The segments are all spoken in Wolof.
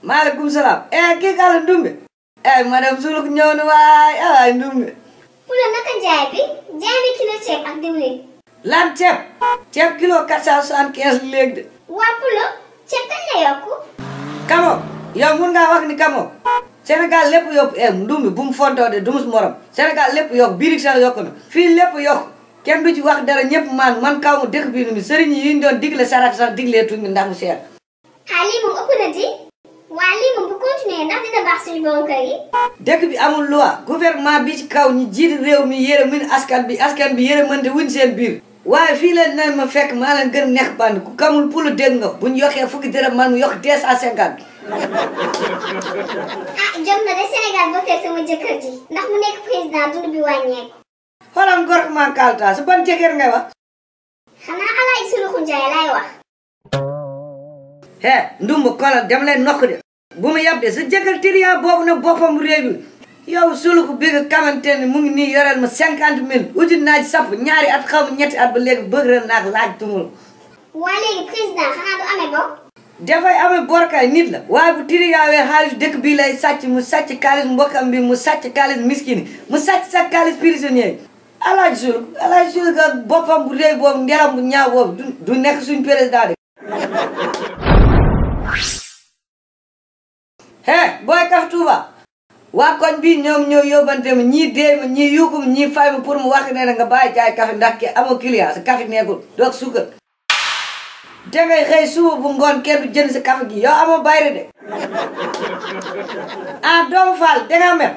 maaleykum salaam. Kii kala Ndumbe. Madame Suluk ñëw na waay Ndumbe. Pula naka jaay bi kilo ceeb ak diwlin. Lan ceeb kilo 475 léegi de. waa Pula ceeb kañ la yokku. Kamo yow mun ngaa wax ni Kamo. Sénégal lépp yokku Ndumbe bu mu fontoo de du mus morom. Sénégal lépp yokku birig sax yokku na. Fii lépp yokku. kenn du ci wax dara ñëpp man kaw mu dëkk bi ni sëriñ yi ñu doon digle sarax sax digleetuñu ndax mu seer. lii moom ëpp na di. waa lii moom bu continuer ndax dina baax suñu borom kër yi. dëkk bi amul loi gouvernement bi ci kaw ñi jiite réew mi yére mën askan bi yére mënte wuñ seen biir. waaye fii la nañ ma fekk maa leen gën neex band ku kamul pour dégg nga bu ñu yokkee fukki dërëm man mu yokk 250. jom na de Sénégal voté sama jëkkër ji ndax mu nekk président dund bi wàññeeku. xoolal ngor maa kaalta su ban jëkkër ngay wax. xanaa Alaaji Suluxu Njaay laay wax. Ndumba kolal dem leen nokk de bu mu yab de sa jëkkër tiriyaa boobu nag boppam réew bi yow Suluxu bi nga xamante ne mu ngi nii yoreel ma 50 000 uti naa ci sapp ñaari at xaw ma ñetti at ba léegi bëgg ren naag laaj tumul. waa léegi président xanaa du amee bor. dafay amee borkaay nit la waaye bu tiriyaawee xaalis dëkk bii lay sàcc mu sàcc xaalis mbokkam bi mu sàcc xaalis miskin mu sàcc sa xaalis prisonnier yi. Alaaji Suluk ak boppam bu réy boobu nderam bu ñaaw boobu du nekk suñ président de. booy kaf Touba waa koñ bii ñoom ñoo yóbbante ma ñii dee ma ñii yuukum ñii fay ma pour mu wax ne nga bàyyi jaay café ndax ke amoo client sa café nekkul doog suukar dangay xëy suba bu ngoon kenn du jënd sa café gi yow amoo bayre de doomu Fall danga mer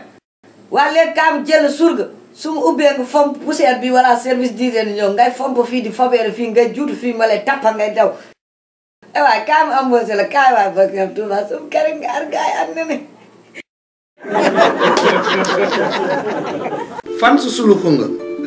waa léegi kaam jël surga su ma ubbee nga fomp poussière bi wala service d'hygiène ñëw ngay fomp fii di fobeere fii ngay juutu fii ma lay tappa ngay daw waay kaay ma embauché la kaay waay ba kaf Touba sumu kere nga ar gaay am na ne fan su Suluxu nga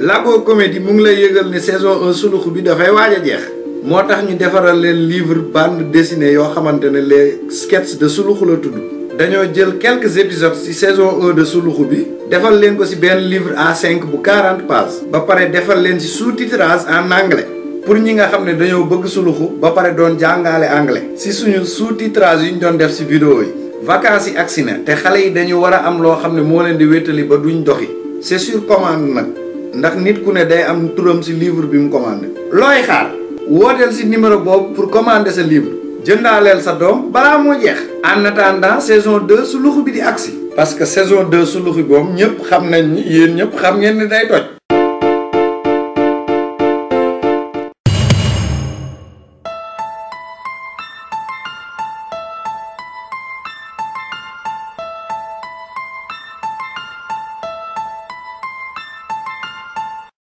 Lago Comédie mu ngi lay yëgal ne saison 1 Suluxu bi dafay waaj a jeex moo tax ñu defaral leen livre bande dessinée yoo xamante ne les sketchs de Suluxu la tudd dañoo jël quelques épisodes ci saison 1 de Suluxu bi defal leen ko ci benn livre A5 bu 40 pages ba pare defal leen ci sous-titrage en anglais pour ñi nga xam ne dañoo bëgg Suluxu ba pare doon jàngale anglais ci suñu sous-titrage yu ñu doon def ci vidéo yi vacances yi agsi na te xale yi dañu war a am loo xam ne moo leen di wéttali ba duñ doxi c'est sur commande nag ndax nit ku ne day am turam ci livre bi mu commandé looy xaar wooteel ci numéro boobu pour commander sa livre jëndaaleel sa doom balaa moo jeex en attendant saison 2 Suluxu bi di agsi parce que saison 2 Suluxu boobu ñëpp xam nañ ni yéen ñëpp xam ngeen ne day toj